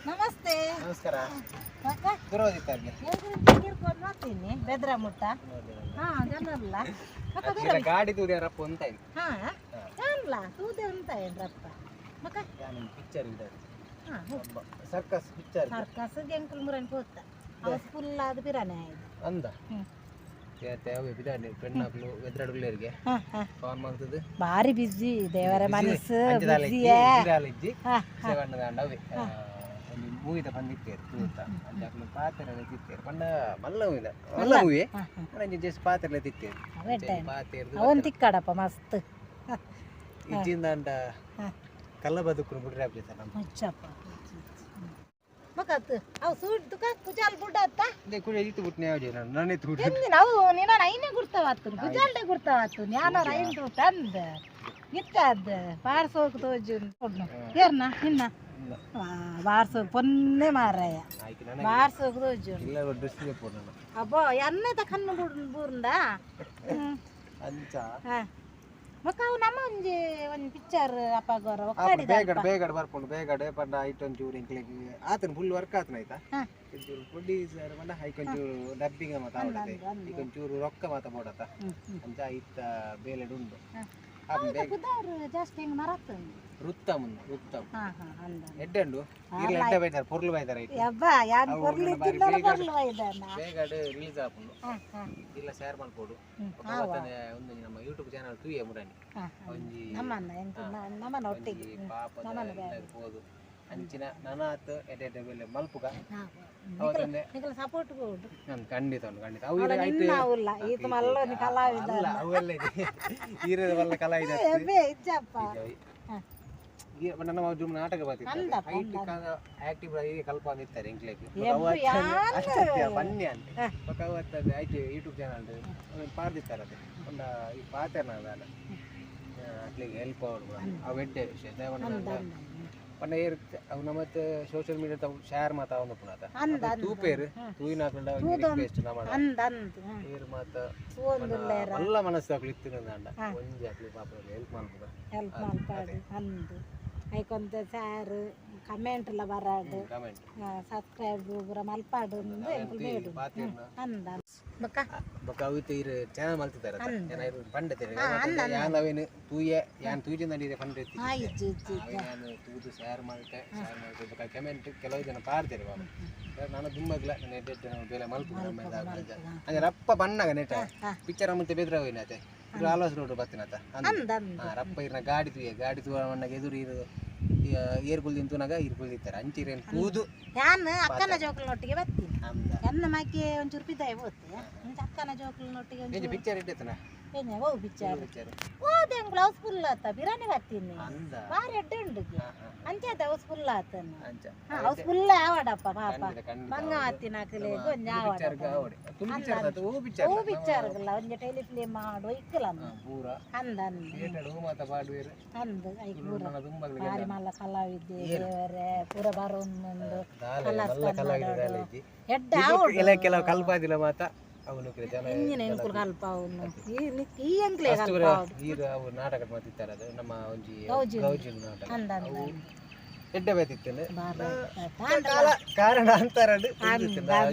ನಮಸ್ತೆ ನಮಸ್ಕಾರ ಬೆದ್ರ ಮುಟ್ಟ ಹಾ ಜನಲ್ಲ ಗಾಡಿ ತೂದ್ಯಾರಪ್ಪ ಅಂತ ಹಾ ಏನ್ಲ ತೂದೆ ಅಂತ ಏನ್ರಪ್ಪ ಮಕ್ಕ ಪಿಕ್ಚರ್ ಇದೆ ಸರ್ಕಸ್ ಪಿಕ್ಚರ್ ಸರ್ಕಸ್ ಎಂಕಲ್ ಮುರನ್ ಪೋತ ಹೌಸ್ ಫುಲ್ ಅದು ಬಿರಾನೆ ಆಯ್ತು ಅಂದ ಪೆಣ್ಣಾಕ್ಲು ಬೆದ್ರಡುಗುಲೇರಿಗೆ ಫೋನ್ ಮಾಡ್ತದೆ ಬಾರಿ ಬಿಸಿ ದೇವರ ಮನಸ್ಸು ಬಿಸಿಯೇ ಅವೇ ಒಂಜಿ ಮೂವಿದ ಬಂದಿತ್ತೇರು ತೂತ ಅಂಚ ಅಕ್ಲು ಪಾತೆರೆಲ್ಲ ತಿತ್ತೇರು ಪಂಡ ಮಲ್ಲ ಮೂವಿದ ಮಲ್ಲ ಮೂವಿ ಅಂಚ ಜಸ್ಟ್ ಪಾತೆರೆಲ್ಲ ತಿತ್ತೇರು ಪಾತೆರ್ದು ಅವನ್ ತಿಕ್ಕಾಡಪ್ಪ ಮಸ್ತ್ ಇಜ್ಜಿಂದ ಅಂಡ ಕಲ್ಲ ಬದುಕು ಬಿಡ್ರೆ ಆಗ್ತದೆ ನಮ್ಮ ಮುಚ್ಚಪ್ಪ ಮಕತ್ ಅವು ಸೂಟ್ ತುಕ ಕುಜಾಲ್ ಬುಡ್ಡತ್ತ ಇದೇ ಕುಡಿ ಇತ್ತು ಬಿಟ್ನೆ ಯಾವ್ದು ನಾನೇ ತೂಟ ಎಂದಿನ ಅವು ನೀನ ಐನೇ ಗುರ್ತವಾತು ಕುಜಾಲ್ಡೆ ಗುರ್ತವಾತು ಜ್ಞಾನ ಐನ್ ತಂದ ಇತ್ತದ ಬಾರ್ಸೋಕ್ ತೋಜು ಏರ್ನ ನಿನ್ನ ಬಾರ್ಸೋಕ್ ಪೊನ್ನೆ ಮಾರಾಯ ಬಾರ್ಸೋಕ್ ತೋಜು ಇಲ್ಲ ಡ್ರೆಸ್ ಪೋಣ ಅಬ್ಬೋ ಎಣ್ಣೆ ಕಣ್ಣು ಬೂರ್ಂದ ಅಂಚ ಮಕ್ಕ ಅವು ನಮ್ಮ ಒಂಜಿ ಒಂಜಿ ಪಿಕ್ಚರ್ ಅಪ್ಪ ಗೋರ ಒಕ್ಕಡಿದ ಬೇಗಡೆ ಬೇಗಡೆ ಬರ್ಕೊಂಡು ಬೇಗಡೆ ಪಂಡ ಐಟ್ ಒಂಚೂರು ಇಂಕ್ಲೆಗ್ ಆತನ ಫುಲ್ ವರ್ಕ್ ಆತನ ಆಯ್ತಾ ಒಂಚೂರು ಪ್ರೊಡ್ಯೂಸರ್ ಪಂಡ ಐಕೊಂಚೂರು ಡಬ್ಬಿಂಗ್ ಮಾತ ಆವಡತೆ ಐಕೊಂಚೂರು ರೊಕ್ಕ ಮಾತ ಬೋಡತ ಅಂಚ ಇತ್ತ ಬೇಲೆಡ್ ಉಂಡು ಜಾಸ್ತಿ ಹೆಂಗ್ ಮರತ್ತು ರುತ್ತಮ್ ರುತ್ತಮ್ ಹಾ ಹಾ ಅಂದ ಎಡ್ಡೆ ಉಂಡು ಈರ್ಲ ಎಡ್ಡೆ ಬೈತಾರೆ ಪೊರ್ಲು ಬೈತಾರೆ ಐಟ್ ಯಬ್ಬಾ ಯಾನ್ ಪೊರ್ಲು ಇದ್ದಿಲ್ಲ ಪೊರ್ಲು ಬೈದಾನ ಬೇಗಡೆ ರಿಲೀಸ್ ಆಪುಂಡು ಇಲ್ಲ ಶೇರ್ ಮಲ್ಪೋಡು ಒಂದು ನಮ್ಮ ಯೂಟ್ಯೂಬ್ ಚಾನಲ್ ತೂಯೆ ಮುರಾನಿ ಒಂಜಿ ನಮ್ಮನ್ನ ಎಂತ ನಮ್ಮನ್ನ ಒಟ್ಟಿಗೆ ಪಾಪದ ಪೋದು ಅಂಚಿನ ನನಾತ್ ಎಡ್ಡೆ ಎಡ್ಡೆ ಬೇಲೆ ಮಲ್ಪುಗ ನಿಕಲ ಸಪೋರ್ಟ್ ಕೊಡು ಖಂಡಿತ ಉಂಟು ಖಂಡಿತ ಅವು ನಿನ್ನ ಈತ ಮಲ್ಲೊಂದು ಕಲಾವಿದ ಅಲ್ಲ ಅವೆಲ್ಲ ಇದೆ ಈರದ ಬಲ್ಲ ಕಲಾವಿದ ಎಬ್ಬೆ ಇಜ್ಜಪ್ಪ ನಮ್ಮ ಜುಮ್ ನಾಟಕ ಬರ್ತಿತ್ತು ಆಕ್ಟಿವ್ ಆಗಿ ಕಲ್ಪ ಅಂದಿತ್ತಾರೆ ಎಂಕ್ಲೆಗ್ ಬನ್ನಿ ಅಂತ ಬೊಕ್ಕ ಅವು ಅತ್ತದ ಐಟ್ ಯೂಟ್ಯೂಬ್ ಚಾನಲ್ ಪಾರ್ದಿತ್ತಾರೆ ಅದೇ ಒಂದು ಈ ಪಾತೆರ್ನ ಅದಾಲ ಅಕ್ಲೆಗ್ ಹೆಲ್ಪ್ ಆವಡ್ ಅವು ಎಡ್ಡೆ ವಿಷಯ ಪಂಡ ಏರ್ ಅವು ನಮ್ಮತ್ತೆ ಸೋಷಿಯಲ್ ಮೀಡಿಯಾ ತಾವು ಶೇರ್ ಮಾತ ಅವನು ಪುನಾತ ತೂಪೇರು ತೂಯಿನ ಹಾಕೊಂಡ ರಿಕ್ವೆಸ್ಟ್ ನಮ್ಮ ಅಂದ ಅಂದ ಏರ್ ಮಾತ ಮಲ್ಲ ಮನಸ್ಸು ಅಕ್ಲು ಇತ್ತು ಅಂಡ ಒಂಜಿ ಅಕ್ಲು ಪಾಪ ಹೆಲ್ಪ್ ಮಲ್ಪುಗ ಹೆಲ್ಪ್ ಮಲ್ಪಾಡು ಅಂದು ಐಕೊಂತ ಸಾರು ಕಮೆಂಟ್ ಎಲ್ಲ ಬರಾಡು ಕಮೆಂಟ್ ಸಬ್ಸ್ಕ್ರೈಬ್ ಪೂರ ಮಲ್ಪಾಡು ಅಂದು ಎಂಕುಲು ಬೇಡು ಅಂದ ಬೊಕ್ಕ ಬೊಕ್ಕ ಅವು ಇತ್ತೆ ಇರು ಚಾನಲ್ ಮಲ್ತಿದ್ದಾರೆ ಜನ ಇರು ಪಂಡ ಯಾನ್ ಅವೇನು ತೂಯೆ ಯಾನ್ ತೂಜಿನ ನಡೀರೆ ಪಂಡ ಇತ್ತು ಇಜ್ಜಿ ಇಜ್ಜಿ ಯಾನ್ ತೂದು ಶೇರ್ ಮಲ್ತೆ ಶೇರ್ ಮಲ್ತೆ ಬೊಕ್ಕ ಕಮೆಂಟ್ ಕೆಲವು ಜನ ಪಾಡ್ತಾರೆ ಬಾಬು ನಾನು ದುಮ್ಮಗ್ಲ ನನ್ನ ಎಡ್ಡೆ ಎಡ್ಡೆ ಬೇಲೆ ಮಲ್ಪು ನಮ್ಮ ಅಂದ್ರೆ ರಪ್ಪ ಬಣ್ಣಗ ನೆಟ ಪಿಕ್ಚರ್ ಮುಂಚೆ ಬೆದ್ರ ಹೋಯ್ನಾತೆ ಇದು ಆಲ್ವಾಸ್ ರೋಡ್ ಬತ್ತಿನತ ಅಂದ ಅಂದ ರಪ್ಪ ಇರ್ನ ಗಾಡಿ ತೂಯೆ ಗಾಡಿ ತೂವ ಮಣ್ಣಗ ಎದುರು ಇರು ಏರ್ ಕುಲ್ದಿನ ತೂನಾಗ ಇರು ಕುಲ್ದಿತ್ತಾರೆ ಅಂಚಿರೇನು ತೂದು ಯಾನ್ ಅಕ್ಕನ ಜೋಕುಲ್ನೊಟ್ಟಿಗೆ ಬರ್ತೀನಿ ಅಂದ ಎನ್ನ ಮಕ್ಕೆ ಒಂಚೂರು ಪಿದಾಯಿ ಹೋತೆ ಅಂಚ ಅಕ್ಕನ ಜೋಕುಲ್ನೊಟ್ಟಿಗೆ ಒಂಚೂರು ಪಿಕ್ಚರ್ ಇಟ್ಟೆತನ ಏನೆ ಓ ಪಿಕ್ಚರ್ ಪಿಕ್ಚರ್ ಓದೆ ಹೌಸ್ ಫುಲ್ ಆತ ಬಿರಾನಿ ಬರ್ತೀನಿ ಅಂದ ಬಾರಿ ಎಡ್ಡೆ ಉಂಡು ಅಂಚೆ ಹೌಸ್ ಫುಲ್ ಆತನ ಅಂಚ ಹೌಸ್ ಫುಲ್ ಆವಡಪ್ಪ ಪಾಪ ಖಂಡಿತ ಖಂಡಿತ ಬಂಗಾವತಿ ನಾಕಲೆ ಒಂಜಿ ಪಿಕ್ಚರ್ ಆವಡಪ್ಪ ಆವಡೆ ತುಳು ಪಿಕ್ಚರ್ ಆತ ಓ ಪಿಕ್ಚರ್ ಓ ಪಿಕ್ಚರ್ಗಲ್ಲ ಒಂಜಿ ಟೆಲಿಫಿಲಿಮ್ ಮಾಡು ಇಕ್ಕಲ ಪೂರ ಅಂದ ಅಂದ ಥಿಯೇಟರ್ ಹೂ ಮಾತ ಪಾಡುವೇರು ಅಂದ ಐಕ್ ಪೂರ ನನ್ನ ದುಂಬಗ್ಲ ಬಾರಿ ಮಲ್ಲ ಕಲಾವಿದ್ದೆ ದೇವರೇ ಪೂರ ಬರೋಂದು ದಾಲೆ ಮಲ್ಲ ಕಲಾವಿದ ದಾಲೆ ಇಜ್ಜಿ ಎಡ್ಡೆ ಆವಡು ಎಲ್ಲ ಕೆಲವು ಕಲ್ಪಾದಿಲ್ಲ ಮಾತ ಅವನು ಜನ ಇಂಜಿನ ಎಂಕುಲು ಕಲ್ಪ ಅವನು ಈ ಈ ಎಂಕ್ಲೆ ಫಸ್ಟ್ ಕಲ್ಪ ಈರು ಅವು ನಾಟಕ ಮಾತಿತ್ತಾರೆ ಅದು ನಮ್ಮ ಒಂಜಿ ಗೌಜಿನ. ಗೌಜಿನ ನಾಟಕ ಅಂದ ಅಂದ ಎಡ್ಡೆ ಬೈತಿತ್ತೇನೆ ಬಾರಿ ಕಾರಣ ಅಂತಾರಡು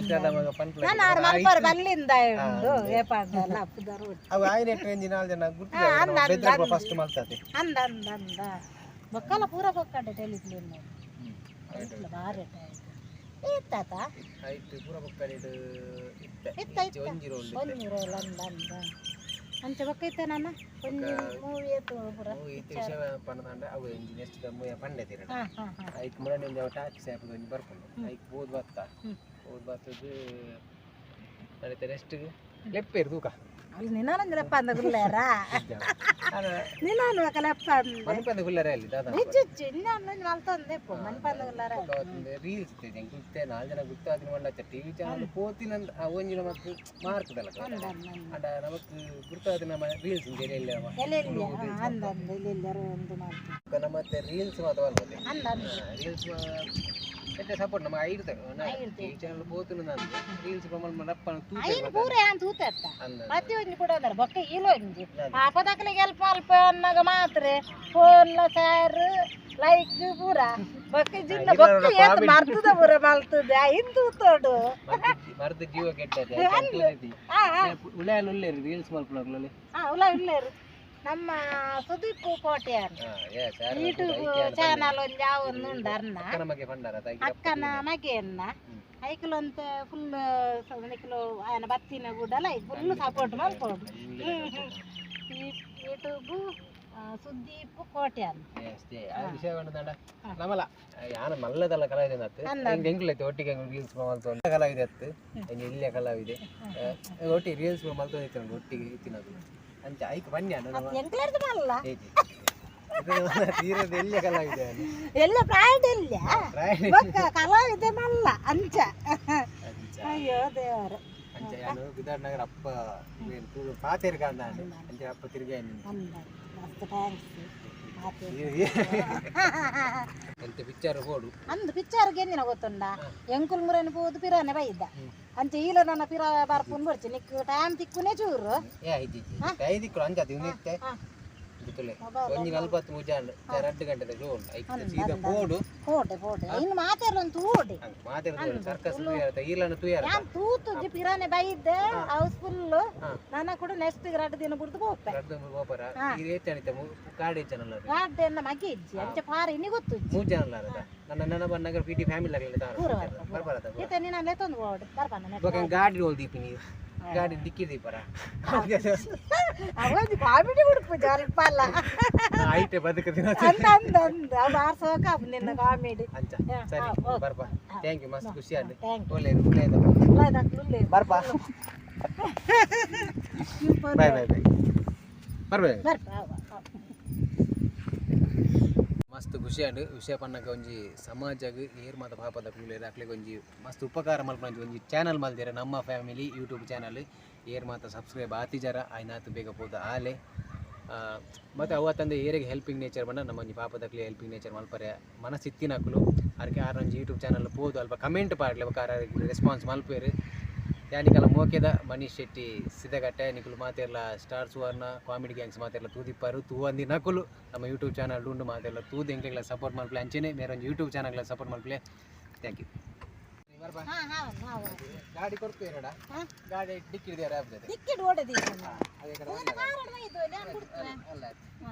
ನಾನು ಆರು ಮಲ್ಪರ್ ಬಲ್ಲಿಂದ ಉಂಡು ಏಪಾಡಲ್ಲ ಅಪ್ಪುದಾರು ಅವು ಆಯ್ನೆ ಟ್ರೇಂಜ್ ನಾಲ್ ಜನ ಗುರ್ತು ಫಸ್ಟ್ ಮಲ್ತಾತೆ ಅಂದ ಅಂದ ಅಂದ ಬೊಕ್ಕಲ ಪೂರ ಬೊಕ್ಕಂಡೆ ಟೆಲಿಫಿಲಿಮ್ ಬಾರಿ ಎಡ್ಡೆ ಆಯ್ತು ಇತ್ತಾತ ಆಯ್ತು ಪೂರ ಬೊಕ್ಕಡಿಡು ಇತ್ತೆ ಇತ್ತ ಇತ್ತ ಒಂಜಿ ರೋಲ್ ಒಂಜಿ ರೋಲ್ ಅಂದ ಅಂದ ಅಂಚ ಬೊಕ್ಕ ಇತ್ತೆ ನನ್ನ ಒಂಜಿ ಮೂವಿ ಏತು ಪೂರ ಇತ್ತೆ ವಿಷಯ ಪಂಡದಾಂಡ ಅವು ಒಂಜಿ ನೆಕ್ಸ್ಟ್ ಮೂಯ ಪಂಡೆ ತಿರಡ ಹಾ ಹಾ ಹಾ ಐಕ್ ಮುರಣಿ ಒಂಜಿ ಅವು ಟಾಕ್ಸಿ ಆ್ಯಪ್ ಒಂಜಿ ಬರ್ಪುಂಡು ಐಕ್ ಬೋದು ಬತ್ತ ಬೋದು ಬತ್ತದು ನಡೀತೆ ನೆಕ್ಸ್ಟ್ ಲೆಪ್ಪೇರು ತೂಕ ಅಲ್ಲಿ ನಿನ್ನೊಂದು ಲೆಪ್ಪ ಅಂದ ಗುಲ್ಲೇರ ನಿನ್ನೊಂದು ಲೆಪ್ಪ ಅಂದ ಮನ್ಪಂದ ಗುಲ್ಲರೆ ಅಲ್ಲಿ ದಾದಾ ನಿಜ ಇನ್ನೊಂದು ಮಲ್ತೊಂದೆ ಪೋ ಮನ್ಪಂದ ಗುಲ್ಲಾರ ರೀಲ್ಸ್ ಇತ್ತೆ ಎಂಕ್ ಇತ್ತೆ ನಾಲ್ ಜನ ಗುರ್ತಾದಿನ ಮಂಡ ಟಿವಿ ಚಾನಲ್ ಪೋತಿನ ಒಂಜಿ ನಮಕ್ ಮಾರ್ಕದಲ್ಲ ಅಂಡ ನಮಕ್ ಗುರ್ತಾದಿನ ನಮ್ಮ ರೀಲ್ಸ್ ಇಲ್ಲ ಎಲೆ ಅಂದ ಅಂದ ಇಲ್ಲಿ ಒಂದು ಮಾಡ್ತೀವಿ ನಮ್ಮತ್ತೆ ರೀಲ್ಸ್ ಮಾತ್ರ ಬರ್ಬೋದು ಅಂದ ಅಂದ ರೀಲ್ಸ್ ಎಡ್ಡೆ ಸಪೋರ್ಟ್ ನಮ್ಮ ಐಡ್ತಾರೆ ಟಿವಿ ಚಾನಲ್ ಪೋತಿನ ರೀಲ್ಸ್ ಪ್ರಮಾಣ ರಪ್ಪನ ಐನ್ ಪೂರ ಯಾನ್ ತೂತೆತ್ತ ಅಂದ ಪ್ರತಿ ಒಂಜಿ ಕೂಡ ಅಂದ್ರೆ ಬೊಕ್ಕ ಈಲ ಒಂಜಿ ಪಾಪದಕ್ಲಿಗೆ ಹೆಲ್ಪ್ ಅಲ್ಪ ಅನ್ನಾಗ ಮಾತ್ರ ಫೋನ್ಲ ಸಾರ್ ಲೈಕ್ ಪೂರ ಬೊಕ್ಕ ಜಿನ್ನ ಬೊಕ್ಕ ಏತ್ ಮರ್ತದ ಪೂರ ಮಲ್ತದ ಇಂದು ತೋಡು. ಮರ್ದ್ ಜೀವ ಕೆಟ್ಟದೆ. ಆ ಆ. ಉಳ್ಯಾಲ ಉಲ್ಲೇರು ರೀಲ್ಸ್ ಮಲ್ಪುನಕ್ಲು. ಆ, ಉಲ್ಲ ಉಲ್ಲೇರು. ನಮ್ಮ ಸುದೀಪ್ ಕೋಟ್ಯಾನ್ ಯೂಟ್ಯೂಬ್ ಚಾನಲ್ ಒಂಜಿ ಯಾವೊಂದು ಉಂಡು ಅರ್ನ. ನಮಗೆ ಪಂಡಾರ. ಅಕ್ಕನ ಮಗೆಯನ್ನ ಐಕ್ಲಂತ ಫುಲ್ ನಿಕ್ಲು ಆಯನ ಬತ್ತಿನ ಕೂಡ ಲೈಕ್ ಫುಲ್ ಸಪೋರ್ಟ್ ಮಲ್ಪೊಡು. ಯೂಟ್ಯೂಬ್ ಸುದೀಪ್ ಕೋಟ್ಯಾನ್. ವಿಷಯ ಪಂಡ ನಮಲ ಯಾನ ಮಲ್ಲದಲ್ಲ ಕಲಾವಿದೆ ಅತ್ತು. ಎಂಕ್ ಎಂಕ್ಲೈತೆ ಒಟ್ಟಿಗೆ ರೀಲ್ಸ್ ಮಲ್ತೊಂದು ಕಲಾವಿದೆ ಅತ್ತು, ಎಂಜ ಇಲ್ಲೇ ಕಲಾವಿದೆ. ಒಟ್ಟಿಗೆ ರೀಲ್ಸ್ ಮಲ್ತೊಂದು ಇತ್ತು, ಒಟ್ಟಿಗೆ ಇತ್ತಿನದು. ಅಂಚ ಐಕ್ ಬನ್ನಿ ಅಣ್ಣ ನಮ್ಮ. ಎಂಕ್ಲರ್ದು ಮಲ್ಲ. ಏಜಿ ತೀರದ ಎಲ್ಲೇ ಕಲಾವಿದೆ ನಾನು. ಎಲ್ಲ ಪ್ರಾಯದ ಇಲ್ಲ. ಪ್ರಾಯ. ಬೊಕ್ಕ ಕಲಾವಿದೆ ಮಲ್ಲ ಅಂಚ. ಅಂಚ. ಅಯ್ಯೋ ದೇವರೇ. ಅಂಚ ಯಾನು ಬಿದಾರ್ ನಗರ ಅಪ್ಪ ಪಾತೇರು ಕಾಂಡ ಅಂಚ ಅಪ್ಪ ತಿರುಗಿ. ಅಂದ ಮಸ್ತ್ thanks. ಎಂತ ಪಿಕ್ಚರ್ ಹೋಡು. ಅಂದು ಪಿಕ್ಚರ್ಗೆ ಎಂದಿನ ಗೊತ್ತುಂಡ, ಎಂಕುಲ್ ಮುರನ್ ಪೋದು ಪಿರಾನೆ ಬೈದ. ಅಂಚ ಈಲ ನನ್ನ ಪಿರ ಬರ್ಪುನ್ ಬರ್ಚಿ, ನಿಕ್ ಟೈಮ್ ತಿಕ್ಕುನೆ ಚೂರು. ಏ ಐತಿ ಐದಿಕ್ಕಳು ಅಂಚ ಅದು ಇತ್ತೆ ಗೊತ್ತುಲೆ ಒಂಜಿ 40 ಮುಜಾಂಡ್ 2 ಗಂಟೆದ ಶೋ ಉಂಟು. ಐಕ್ ಸೀದಾ ಪೋಡು. ಕೋಟೆ ಕೋಟೆ ಇನ್ನು ಮಾತಾಡ್ಲೊಂದು ತೂಡೆ. ಮಾತಾಡ್ತಾರೆ ಸರ್ಕಸ್ ತೂಯಾರ ಈಲನ ತೂಯಾರ. ಯಾನ್ ತೂತುಜಿ, ಪಿರಾನೆ ಬೈದ್ದೆ ಹೌಸ್ಫುಲ್. ನನ್ನ ಕೂಡ ನೆಕ್ಸ್ಟ್ 2 ದಿನ ಬುಡ್ದು ಪೋಪೆ. ರಡ್ಡು ಪೋಪರ. ಇದು ಹೆಚ್ಚಾಣಿತ ಕಾಡು ಹೆಚ್ಚನಲ್ಲ. ಗಾಡ್ಡೆ ಮಗಿ ಇಜ್ಜಿ, ಅಂಚ ಪಾರ ಇನ್ನಿ ಗೊತ್ತುಜ್ಜಿ. ಮೂರು ಜನ ಅಲ್ಲ ನನ್ನ ನನ್ನ ಬನ್ನಗರ ಪಿ ಟಿ ಫ್ಯಾಮಿಲಿ ಆಗಲಿಲ್ಲ. ಪೂರ. ಬರ್ಬಾರದ. ಈತ ನೀನು ಅಲ್ಲೇ ತಂದು ಓಡು ಬರ್ಬಾನ. ಬೊಕ ಗಾಡಿ ರೋಲ್ ದೀಪಿ, ನೀವು ಗಾಡಿ ಡಿಕ್ಕಿ ದೀಪರ. ಅವಾಗ ಕಾಮಿಡಿ ಉಡುಪು ಅಲ್ಪ ಅಲ್ಲ. ಐಟೆ ಬದುಕು ದಿನ. ಅಂದ ಅಂದ ಅಂದ ಅವು ಆರ್ಸೋಕ ನಿನ್ನ ಕಾಮಿಡಿ. ಅಂಚ. ಸರಿ. ಓಕೆ. ಬರ್ಪ, thank you, ಮಸ್ತ್ ಖುಷಿ ಆಯ್ತು. Thank ಒಳ್ಳೆ ಒಳ್ಳೆಯದು. You. ಬರ್ಪ, ಬಾಯ್ ಬಾಯ್ ಬಾಯ್, ಬರ್ಬೇ. ಬರ್ಪ. ಮಸ್ತ್ ಖುಷಿ ಆಂಡ್. ವಿಷಯ ಪನ್ನಗ ಒಂಜಿ ಸಮಾಜಗ್ ಏರ್ ಮಾತ ಪಾಪದ ಕುಲೇರ್ ಅಕ್ಲೆಗ್ ಒಂಜಿ ಮಸ್ತ್ ಉಪಕಾರ ಮಲ್ಪುನ ಒಂಜಿ ಚಾನಲ್ ಮಲ್ದೆರ್, ನಮ್ಮ ಫ್ಯಾಮಿಲಿ ಯೂಟ್ಯೂಬ್ ಚಾನಲ್. ಏರ್ ಮಾತ ಸಬ್ಸ್ಕ್ರೈಬ್ ಆತಿಜಾರ ಆಯ್ನಾತ್ ಬೇಗ ಪೋದು ಆಲೆ. ಮತ್ತು ಅವತ್ತಂದೆ ಏರಿಗೆ ಹೆಲ್ಪಿಂಗ್ ನೇಚರ್ ಬಂಡ ನಮ್ಮ ಒಂಜಿ ಪಾಪದಕ್ಲೆ ಹೆಲ್ಪಿಂಗ್ ನೇಚರ್ ಮಲ್ಪರೆ ಮನಸ್ಸಿತ್ತಿನಕುಲು ಅರ್ಕೆ ಆರ್ ಒಂಜಿ ಯೂಟ್ಯೂಬ್ ಚಾನಲ್ ಪೋದು ಅಲ್ಪ ಕಮೆಂಟ್ ಪಾಡ್ಲೆ, ಬೊಕ ಆರ್ ರೆಸ್ಪಾನ್ಸ್ ಮಲ್ಪೆರ್. ಯಾನಿಕಲ ಮೋಕೆದ ಮನೀಶ್ ಶೆಟ್ಟಿ ಸಿದ್ದಗಟ್ಟೆ. ನಿಕುಲು ಮಾತೆರ್ಲ ಸ್ಟಾರ್ ಸುವರ್ಣ ಕಾಮಿಡಿ ಗ್ಯಾಂಗ್ಸ್ ಮಾತೆರ್ಲ ತೂದಿಪ್ಪಾರು. ತೂವಂದಿ ನಕುಲು ನಮ್ಮ ಯೂಟ್ಯೂಬ್ ಚಾನಲ್ ಉಂಡು, ಮಾತೆರ್ಲ ತೂದು ಎಂಕ್ಲೆಗ್ಲ ಸಪೋರ್ಟ್ ಮಲ್ಪಲೆ. ಅಂಚೆನೆ ಮೇರೆ ಒಂಜಿ ಯೂಟ್ಯೂಬ್ ಚಾನಲ್ಗಳ ಸಪೋರ್ಟ್ ಮಲ್ಪಲೆ. Thank you. ಹಾ ಹಾ ಹಾ. ಗಾಡಿ ಕೊಡ್ತೀರಡ? ಗಾಡಿ ಡಿಕ್ಕಿ ಹಿಡಿದಾರ ಆಗ್ತದೆ. ಟಿಕೆಟ್ ಓಡದಿ. ಅದೇ ಕಡೆ. ಕಾರಣ ಇದು ನಾನು ಕೊಡ್ತೇನೆ. ಅಲ್ಲ. ಹಾ.